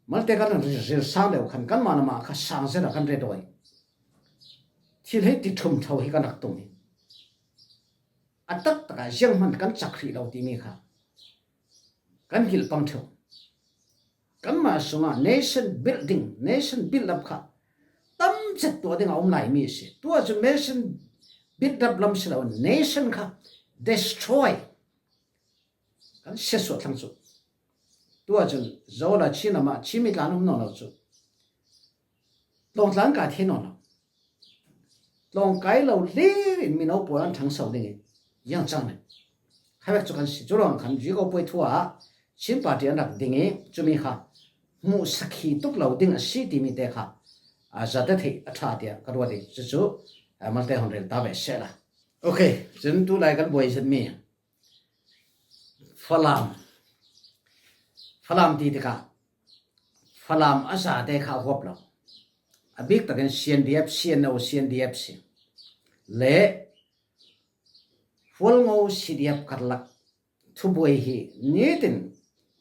malte kan ril, ril sang deuh khan kanmah lamah kha sang zet ah kan ret aw i, thil hi ti ṭhum ṭho hi kan rak tum i, a taktak ah zianghman kan cak hrih lo timi kha kan hngilh pang ṭheu. Kanmah sungah nation building, nation build up kha tam zet tuah ding a um laimi a si. Tuah cun nation build up lam si lo, nation kha destroy, kan siatsuah thlang cu. Tuah cun Zola Chin lamah Chin mi tla an um nawn lo cu. Tlawng tla an kai thei nawn lo. Tlawng kai lo lir in mino pawl an ṭhangso ding i ziang cang ning. Khavek cu kan si. Curuang khan Ziko puai thu ah Chin party an rak ding i cumi kha hmuh sakhi tuk lo ding a si timi te kha a zate theih a ṭha tiah ka ruat i cucu malte hon rel ta ve sehla. Ok, cun tulai kan buai zetmi Falam. Falam ti tikah Falam a zate kha a huap lo. A bik takin C N D F, C N O, C N D F si. Le Hualngo C D F karlak thubuai hi nitin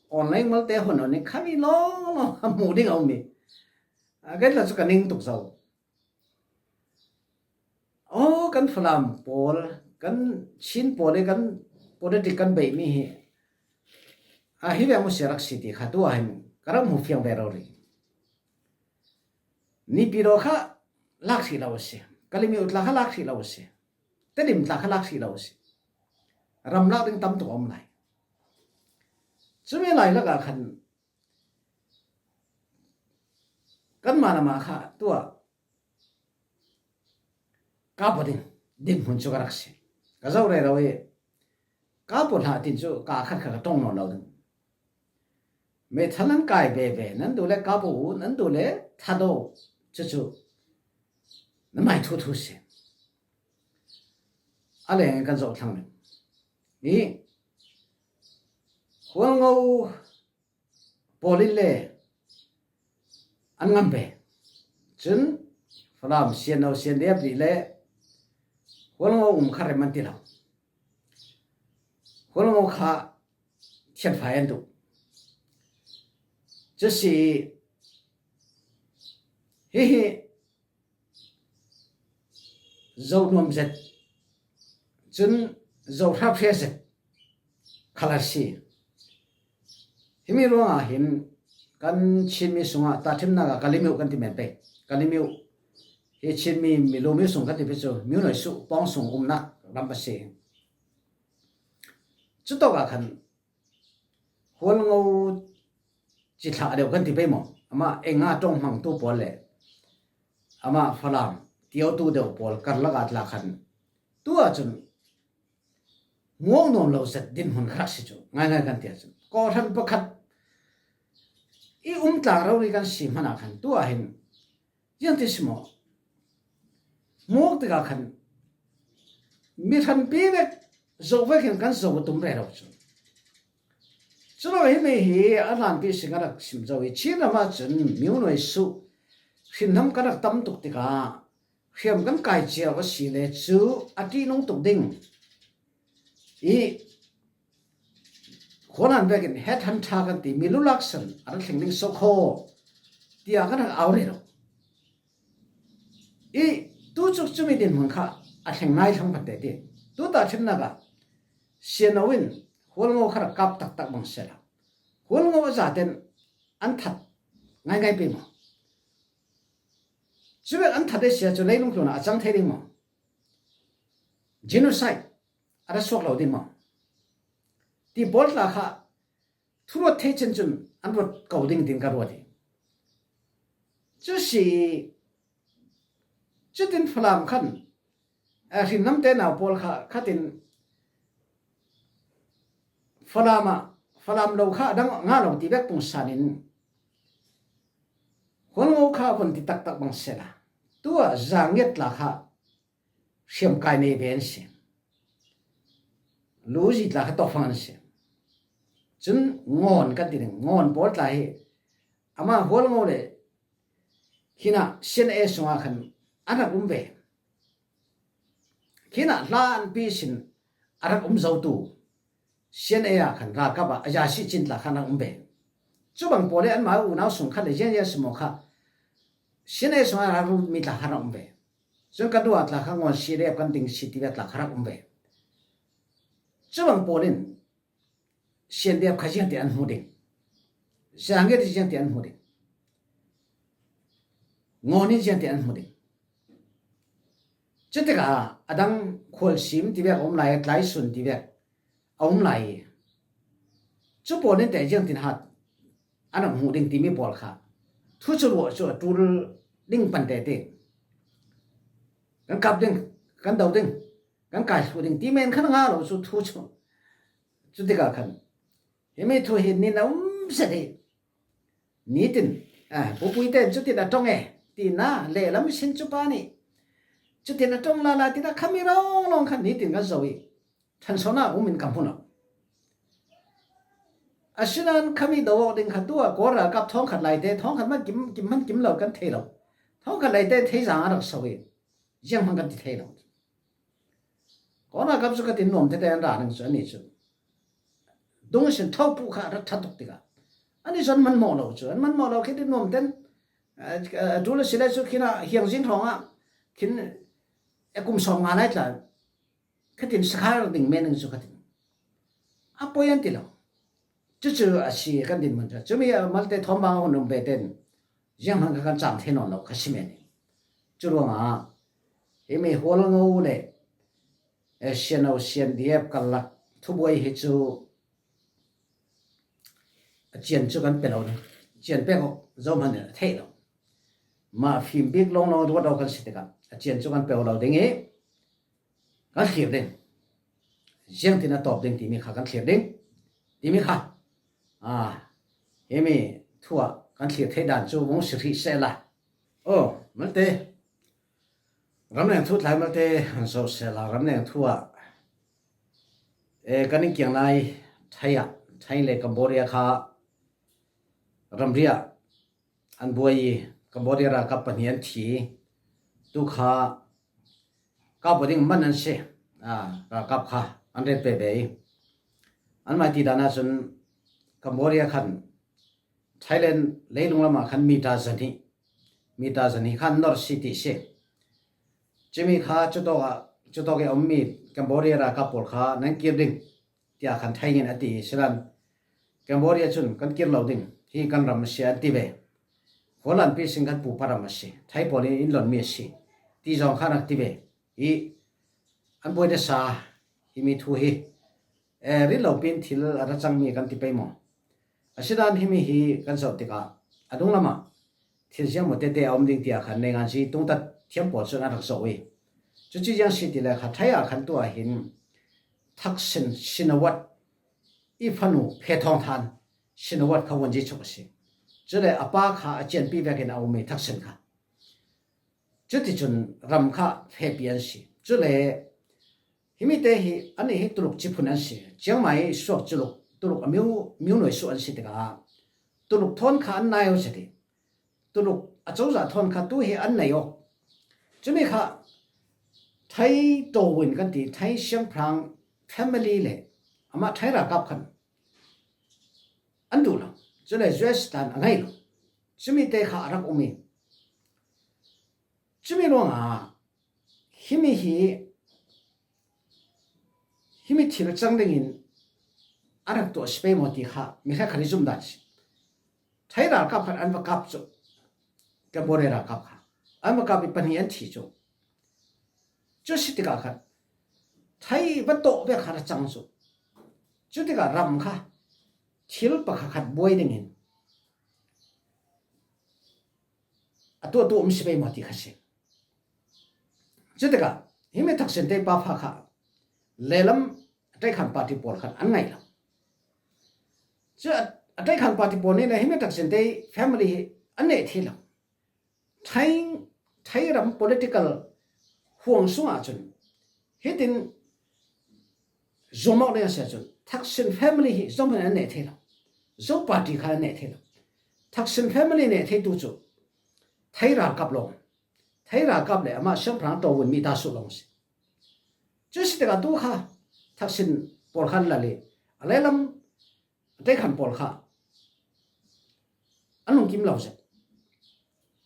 online malte hon on i khami lawnglawng a hmuh ding a um i. A kan la cu ka ning tuk zo. Aw, kan Falam pawl, kan Chin pawl i kan politic kan beihmi hi a hi veng maw si a rak si ti kha tu ah hin ka rak hmu fiang ve rori. Naypyidaw kha lak hrih lo a si. Kalemyo tla kha lak hrih lo a si. Tedim tla kha lak hrih lo a si. Ram lak ding tam tuk a um lai. Cumi lai lakah khan kanmah lamah kha tuah ka pua ding dinhmun cu ka rak si. Ka zoh rero i ka pua hlah tin cu ka khat khat ka ṭong nawn lo ding. Meithal nan kai veve, nan duh le ka pua u, nan duh le thado cucu nan mai thuthu si. A leng kan zoh thlang ding. I Hualngo pawl in le an ngam ve. Cun Falam C N O, C N D F nih le Hualngo um kha rem an ti lo. Hualngo kha thianfai an duh. Cu si hihi zo nuam zet, cun zo hraphria zet khal a si. Himi ruangah hin kan Chinmi sungah tahṭhimnak ah Kalemyo kan ti men pei. Kalemyo hi Chinmi milumi sung kan ti pei cu Myunoi suh pawng sung umnak ram a si. Cutawkah khan Hualngo cithlah deuh kan ti pei maw? Amah enga ṭong hmangtu pawl le amah Falam tiotu deuh pawl karlak ah tla khan tu ah cun muak nuam lo zet dinhmun kha rak si cu ngaingai kan ti ah cun kawhhran pakhat i um tlang rori kan si hmanh ah khan tu ah hin ziang ti si maw? Muak tikah khan mi hranpi vek zoh vekin kan zoh a tum rero cu. Culo himi hi a hlanpi si kan rak sim zo i Chin ram ah cun Myunoi suh hrinhnam kan rak tam tuk tikah hriam kan kai cio a si le cu a ṭihnung tuk ding i Khualan vekin headhunter kan ti, mi lulak san a rak thleng ding sokhaw tiah kan rak au rih lo. I tu cuk cumi dinhmun kha a thleng nai thlang phante ti. Tu tahṭhimnak ah C N O in Hualngo kha rak kap taktak bang sehla Hualngo a zaten an that ngaingai pei maw? Cuvek an that i si ah cu leilung tlunah a cang thei ding maw? Genocide a ra suak lo ding maw? Ti pawl tla kha thuruat thei chin cun an ruat ko ding tin ka ruat hi. Cu si cutin Falam khan hrinnam te nau pawl kha khatin Falam ah Falam lo kha a dang ngah lo ti vek pungsan in Hualngo kha a vun ti taktak bang sehla tu ah zangiat tla kha hriamkai nei ve an si. Luzi tla kha tawfang an si. Cun ngawn kan ti ding, ngawn pawl tla hi amah Hualngo le khinah C N A sungah khan an rak um ve. Khinah hla an pi sin a rak um zotu C N A ah khan ralkap ah a yasi cin tla khan rak um ve. Cubang pawl le anmah unau sung khat le zianzian simaw kha C N A sungah rak lut mi tla khan rak um ve. Cun kan ruah tla kha ngawn C D F kan ding si ti ve tla kha rak um ve. Cubang pawl in C N D F kha ziangti an hmu ding, ziangngeti ziangti an hmu ding, ngawn in ziangti an hmu ding. Cutikah a dang khualsim ti vek a um lai, tlaisun ti vek a um lai i Cu pawl nin teh ziangtin hat an rak hmuh ding timi pawl kha thu cu ruah cu a ṭul ding pan tete. Kan kap ding, kan do ding, kan kai thluh ding ti men khan a ngah lo cu thu cu. Cu tikah khan himi thu hi nin a um zet hi. Nitin, ah, pupui ten cutin a ṭong e, tina lehlam sin cu pa nih cutin a ṭong lala tina khami rawnglawng khan nitin kan zoh i ṭhansonak um in ka hmu lo. Asinain khami do awk ding kha tu a Kawl ralkap thawngkhat laite, thawngkhat hman kim, kim hman kim lo kan thei lo. Thawngkhat laite thei zang a rak so i zianghman kan ti thei lo. Kawl ralkap cu ka ti nuam tete an ra ding cu anih cu. Dung sin tho puh kha a rak ṭha tuk tikah anih cu an man mawh lo cu, an man mawh lo khi ti nuam ten, a, a ṭul a si lai cu khin a hiang zing hrawngah khin e kum sawm nga lai tla khatin sakhar ding men ning cu khatin a poi an ti lo. Cucu a si kan dinhmun cu. Cumi a malte thawm bang a hun um ve ten zianghman kha kan cam thei nawn lo kha si men ning. Cu ruangah himi Hualngo le, eh, C N O, C N D F karlak thubuai hi cu a cian cu kan pe lo ning. Cian pek awk zohman nih a theih lo. Mah fim bik lawnglawng ruat awk kan si tikah a cian cu kan pe lo ding i kan thlir ding. Ziangtin a tawp ding timi kha kan thlir ding timi kha, ah, himi thu ah kan thlir theih dan cu vung si hrih sehla. Aw, malte. Ramleng thu tlai malte an zoh sehla ramleng thu ah, eh, kan in kiang lai Thai ah, Thai le Cambodia kha ramri ah an buai i Cambodia ralkap pahnih an thi. Tu kha kap ding man an si. Ah, ralkap kha an ret ve ve i anmah ti dan ahcun Cambodia khan Thailand leilung lamah khan mita zahnih, mita zahnih khan nor si ti si. Cumi kha cutawk ah, cutawk i a ummi Cambodia ralkap pawl kha nan kir ding tiah khan Thai in a ti i sinan Cambodia cun kan kir lo ding, hi kan ram a si an ti ve. Khualanpi sin kan pupa ram a si, Thai pawl in in lonmi a si ti zong khan a ti ve. I an buai nasa himi thu hi, eh, rinlopin thil a ra cangmi kan ti pei maw? Asinan himi hi kan zoh tikah a dunglamah thil ziang maw tete a um ding tiah khan neinganzi tungtat thiam pawl cun a rak zoh i cuci ziang si ti le kha Thai ah khan tu ah hin Thaksin Shinawat i fanu Phe Thawng Than Shinawat kha wanzi chuk a si. Cule a pa kha a cianpi vekin a um i Thaksin kha. Cuticun ram kha fehpi an si. Cule himi te hi anih hi Tuluk ciphun an si. Ciangmai suak Tuluk, Tuluk a miu, miu nuai suak an si tikah Tuluk thawn kha an nai aw si ti. Tuluk a cozah thawn kha tu hi an nei aw. Cumi kha Thai Tawin kan ti, Thai Siangphrang family le amah Thai ralkap khan an duh lo. Cule U S tan a ngei lo. Cumi te kha a rak um i cumi ruangah himi hi, himi thil cang dingin a rak tuah si pei maw ti kha mi hrekkhat i zumh dan si. Thai ralkap khat an va kap cu, Cambodia ralkap kha an va kap i pahnih an thi cu. Cu si tikah khat Thai va tawh vek khat a cang cu. Cu tikah ram kha thil pakhat khat buai dingin a tuahtu um si pei maw ti kha si. Cu tikah himi Thaksin te pa fa kha lehlam a ṭaikhan party pawl khan an ngaih lo. Cu a, a ṭaikhan party pawl nih le himi Thaksin te family hi an neh thei lo. Thai, Thai ram political huang sungah cun hitin zuam awk ding a si ahcun Thaksin family hi zohman an neh thei lo. Zo party kha an neh thei lo. Thaksin family neh theitu cu Thai ralkap lawng, Thai ralkap le amah siangpahrang Tawin mi ta suh lawng a si. Cu si tikah tu kha Thaksin pawl khan lal i a lehlam a ṭaikhan pawl kha an lungkim lo zet.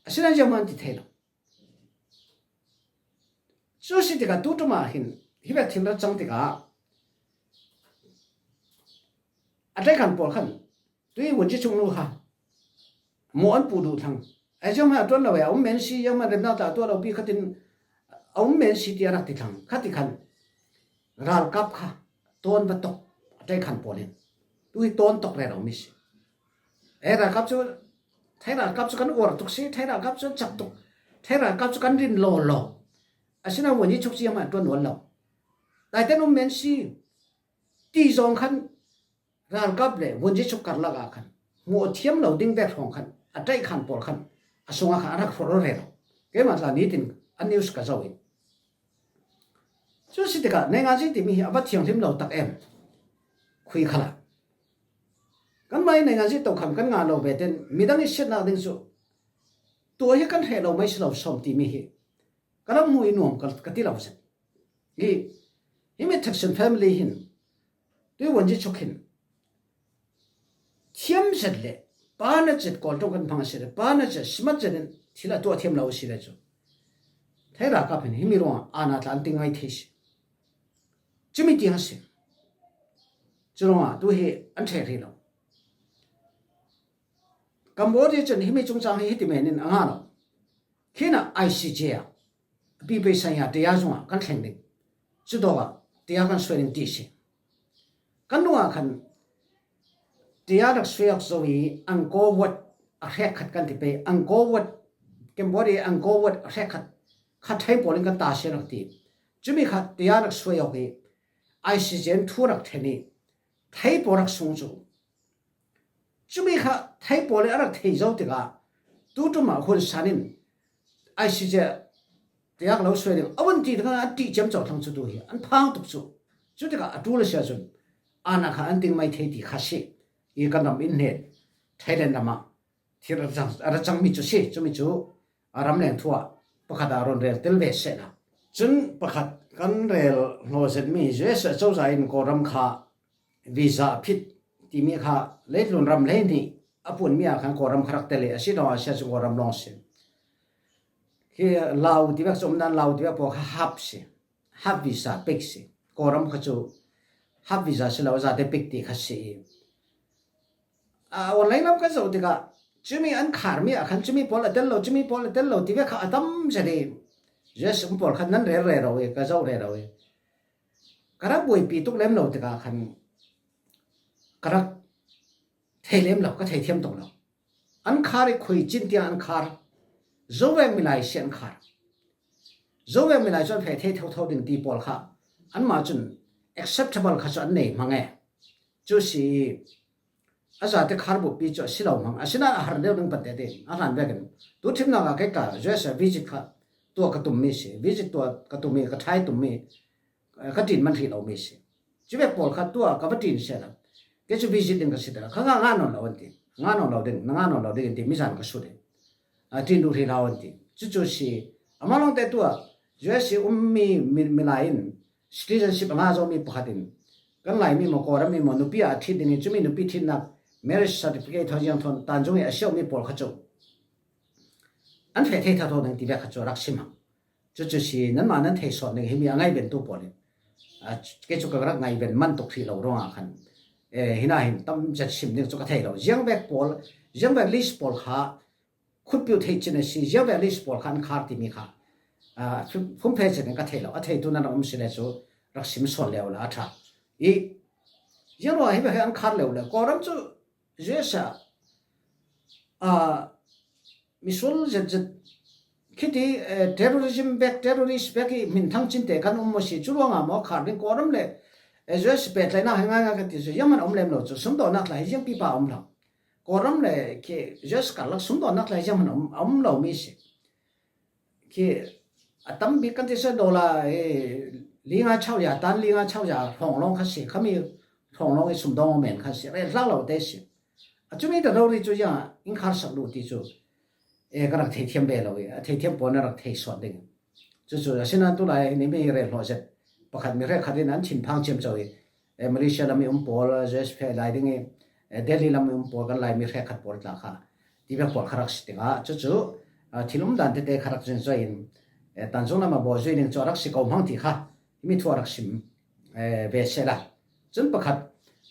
Asinan zianghman ti thei lo. Cu si tikah tu ṭum ah hin hi vek thil rak cang tikah a ṭaikhan pawl khan tui vun ci chung nu kha maw an puh duh thlang. Ai zianghman a ṭuan lo e, a um men si, zianghman remnak tla a tuah lo pi khatin a um men si ti a rak ti thlang. Khati khan ralkap kha tawn va tok a ṭaikhan pawl in Tu hi tawn tawk rero mi si. E ralkap cu, Thai ralkap cu kan uar tuk si, Thai ralkap cu an cak tuk, Thai ralkap cu kan rin law law. Asinain vuanci chuk ciam ah tuan nual lo. Taiten um men si. Ti zawng khan ralkap le vuanci chuk karlak ah khan hmuh thiam lo ding vek hrawng khan a taih khan pawl khan a sungah khan a rak hrawh rero. Keimah tla nitin a news ka zoh i. Cu si tikah nainganzi timi hi a va thianghlim lo tak em? Khui khalah kanmah i nainganzi tokham kan ngah lo ve ten midang i siatnak ding cu tua hi kan hreh lo mai si lo sawm timi hi ka rak hmu i nuam ka, ka ti lo zet. I himi Thaksin family hin tui vuanci chuk hin thiam zet le pa na zet kawl ṭong kan hmang a si le pa na zet simat zet in thil a tuah thiam lo a si le cu Thai ralkap hin himi ruangah aana tla an ting mai thei si. Cumi tiang a si. Cu ruangah tu hi an ṭheh rih lo. Cambodia cun himi cungcang hi hiti men in a ngah lo. Khinah I C J ah a pipei sanya tiya zungah kan thleng ding. Cutawkah tiya kan suai ding ti si. Kan nungah khan tiya rak suai awk zo i Angkor Wat a hrek khat kan ti pei. Angkor Wat, Cambodia Angkor Wat a hrek khat kha Thai pawl in kan ta si rak ti. Cumi kha tiya rak suai awk i I C J in thu rak ṭhen i Thai pawl rak sung cu. Cumi kha Thai pawl in a rak thei zo tikah tuṭum ah hun san in I C J tiak lo suai ding a vun ti tikah an ṭih ciamco thlang cu tu hi an phang tuk cu. Cu tikah a ṭul a si ahcun aana kha an ting mai thei ti kha si. I kan ram in hnen Thailand ram ah thil a ra cang, a ra cangmi cu si. Cumi cu a ramleng thu ah pakhat ah rawn rel tel ve sehla. Cun pakhat kan rel hlaw zetmi U S a cozah in Kawlram kha visa a phit timi kha leitlun ram hleihnih a punmi ah khan Kawlram kha rak tel i a si lawng a si ahcun Kawlram lawng si. Khi Lau tivek cu umdan Lau tivek pawl kha hap si, hap visa pek si. Kawlram kha cu hap visa si lo, zate pek ti kha si i, a, online lam kan zoh tikah cumi an kharmi ah khan cumi pawl a tel lo, cumi pawl a tel lo tivek kha a tam zet i, U S um pawl khan nan rel rero i ka zoh rero i ka rak buaipi tuk lem lo tikah khan ka rak thei lem lo, ka thei thiam tuk lo. An khar i khui cin tiang an khar. Zovek milai si an khar. Zovek milai cu an feh thei thotho ding ti pawl kha anmah cun acceptable kha cu an nei hmang e. Cu si i a zate khar buppi cu a si lo hmang. Asinain a har deuh ding pante te a hlan vekin tu thimnak ah kei ka U S a visit kha tuah ka tummi si. Visit tuah ka tummi, ka ṭhai tummi, ka ṭin man hrih lomi si. Cuvek pawl kha tuah ka va ṭin sehla kei cu visit ding ka si te kha ngah, ngah nawn lo an ti. Ngah nawn lo ding, na ngah nawn lo ding an ti, mizan ka sut i, a, ṭin duh hrih hlah an ti. Cucu si. Amah lawngte tuah U S i ummi mi, milai in citizenship a ngah zomi pakhat in kan Laimi maw, Kawlrammi maw, nupi ah a ṭhit ding i cumi nupi ṭhitnak marriage certificate thawn ziang thawn tanzung i a siauhmi pawl kha cu an feh thei thotho ding tivek kha cu a rak si hmang. Cucu si, nanmah nan thei sawn ding himi a ngaibentu pawl in, a, kei cu ka rak ngaiben man tuk hrih lo ruangah khan, e, hinah hin tam zet sim ding cu ka thei lo. Ziangvek pawl, ziangvek list pawl kha khutpiu theih cin a si, ziangvek list pawl kha an khar timi kha, a, fum, fumfe cin in ka thei lo. A theitu nan rak um si le cu rak sim sawn lio la a ṭha. I, ziangruangah hi vek hi an khar lio le. Kawlram cu U S a, a, misual zetzet khiti, eh, terrorism vek, terrorist vek i hminthang cinte kan um maw si, cu ruangah maw khar ding Kawlram le, eh, U S pehtlaihnak hi ngaingai kan ti cu, ziangman a um lem lo cu, sumdawnnak tla hi ziangpipa a um lo. Kawlram le khi U S karlak sumdawnnak tla hi ziangman a um, a um lomi si. Khi a tam bik kan ti seh, dollar, eh, linga chauya, tan linga chauya hrawng lawng kha si, khami hrawng lawng i sumdawng men kha si, rel tlak lo te si. A cumi ta rori cu ziang in khar sak duh ti cu, eh, ka rak thei thiam ve lo i, a thei thiam pawl na rak thei suat ding. Cucu, asinain tu lai nimi rel hlawh zet pakhat mi hrekkhat in an thinphang ciamco i, eh, Malaysia lam i um pawl, U S phe lai ding i, eh, Delhi lam i um pawl kan Laimi hrekkhat pawl tla kha, tivek pawl kha rak si tikah, cucu, ah, thil umdan tete kha rak zungzoi in, eh, tanzung lam a bawl zui ding cu a rak si ko hmang ti kha, himi thu a rak sim, eh, ve sehla. Cun pakhat,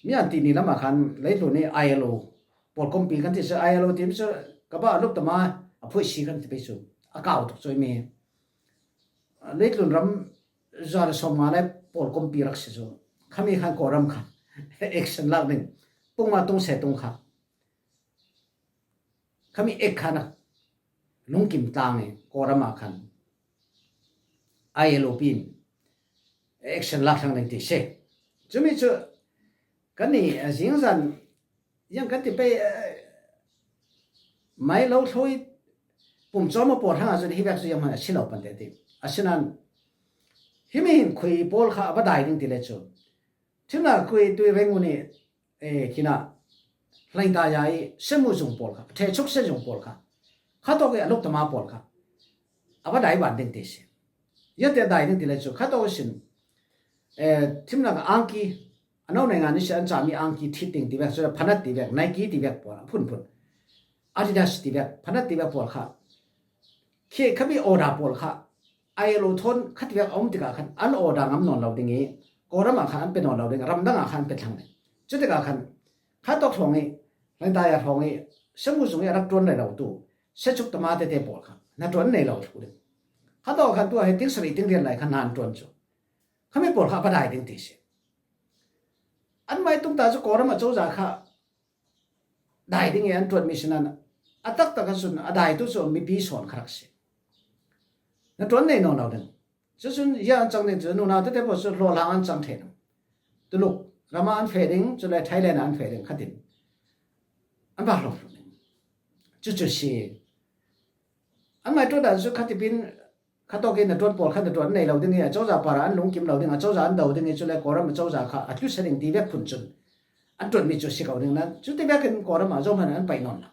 mi an tini lam ah khan leitlun i I L O pawl kompi kan ti cu, I L O timi cu ka bah a luptama a phuih si kan ti pei cu, a kau tuk cu imi. Leitlun ram za le sawmnga le pawl kompi rak si cu, khami khan Kawlram khan action lak ding pungma tung se tung kha. Khami ek kha na lungkim tlang e, Kawlram a khan I L O P in action lak thlang ding ti se. Chumi chu kan ni, a, zingzan yang kan ti pei, a, mai lo thloi pum chawm a pawl thang a chu hi vek chu yang man a si lo pan te ti. A sinan himi hin khui pawl kha a va dai ding ti le chu. Thimna khui tui reng u ni, e, kina hlain ta ya i semu zung pawl kha, the chuk se zung pawl kha. Kha to ke a luk tama pawl kha. A va dai ban ding ti se. Ya te dai ding ti le chu. Kha to sin, e, thimna ka angki, a nau nai nga ni se an cha mi angki thi ting ti vek, so phanat ti vek, Nike ti vek pawl, phun phun. Adidas ti vek, phanat ti vek pawl kha. Khi khami order pawl kha. I L O thawn khat vek a um tikah khan an order ngam nawn lo ding i, Kawlram ah khan an pe nawn lo ding, ramdang ah khan an pe thlang ding. Chutikah khan kha tawk thawng i, hlengdai a thawng i, semu zung i a rak ṭuan rero tu, se chuk tama tete pawl kha na ṭuan nei lo thu ding. Kha tawk khan tu a he ting sarih ting rial lai khan na an ṭuan chu. Khami pawl kha a va dai ding ti si. An mai tung ta chu Kawlram a cozah kha dai ding i an ṭuan mi sinan a taktak a sun a dai tu chu mipi sawn kha rak si. Na ṭuan nei nawn lo ding. Chu sun ya an chang ding chu nuna tete pawl chu hlawhlang an chang thei ding. Tuluk rama an fe ding, chule Thailand an fe ding khatin. An ba hlawh ding. Chu chu si. An mai ṭuan dan chu khatipin kha tawk in na ṭuan pawl khan na ṭuan nei lo ding i, a cozah para an lungkim lo ding, a cozah an do ding i, chule Kawlram a cozah kha a tlu sa ding ti vek phun chun an ṭuan mi chu si ko ding nan. Chu ti vek in Kawlram a zo man an pai nawn lo.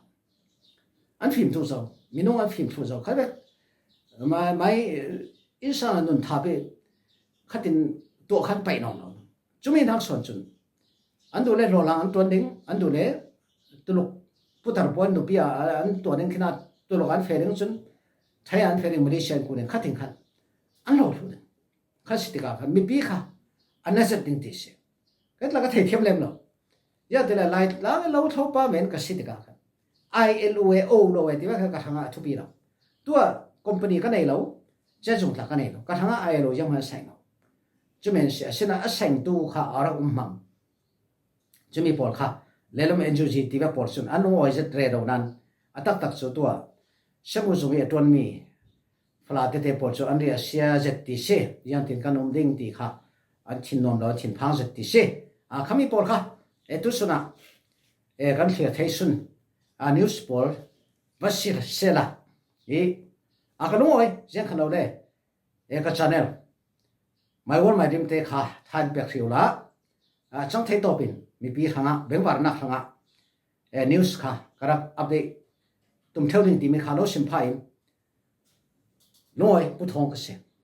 An fim thu zo, minung an fim thu zo. Kha vek mai, mai, eh, insang a nun tha pe khatin tuah khan pai nawn lo. Chumi nak sawn chun an duh le hlawhlang an ṭuan ding, an duh le Tuluk putar puan nupi a, a, an ṭuan ding khina Tuluk an fe ding chun Thai an fe ding, Malaysia an ku ding khatin khan an lo thlu ding. Kha si tikah khan mipi kha an na zet ding ti si. Ka tla ka thei thiam lem lo. Ya ti le lai la lo tho pa men ka si tikah khan I L O A O lo e ti vek kha ka thanga a thupi lo. Tua company ka nei lo, che zung tla ka nei lo. Ka thanga I L O yang man sai lo. Chu men si, a sina a seng tu kha a rak um hmang. Chumi pawl kha, lelum N G O ti vek pawl chun an lungawi zet rero nan, a taktak chu tua semu zung i a ṭuan mi fala tete pawl chu an ri a sia zet ti si, yang tin kan um ding ti kha an thin nuam lo, an thin phang zet ti si. A khami pawl kha, e tu suna, e kan thlir thei sun, a news pawl va sir sela. I, a ka lungawi, ziang khan lo le, e ka channel. My World My Dream te kha than pek hriu la. A chang thei tawpin, mipi hranga, bengvarnak hranga, e news kha, ka rak update tum theu ding ti mi kha lo sim pha in. Lungawi, pu thawng ka si.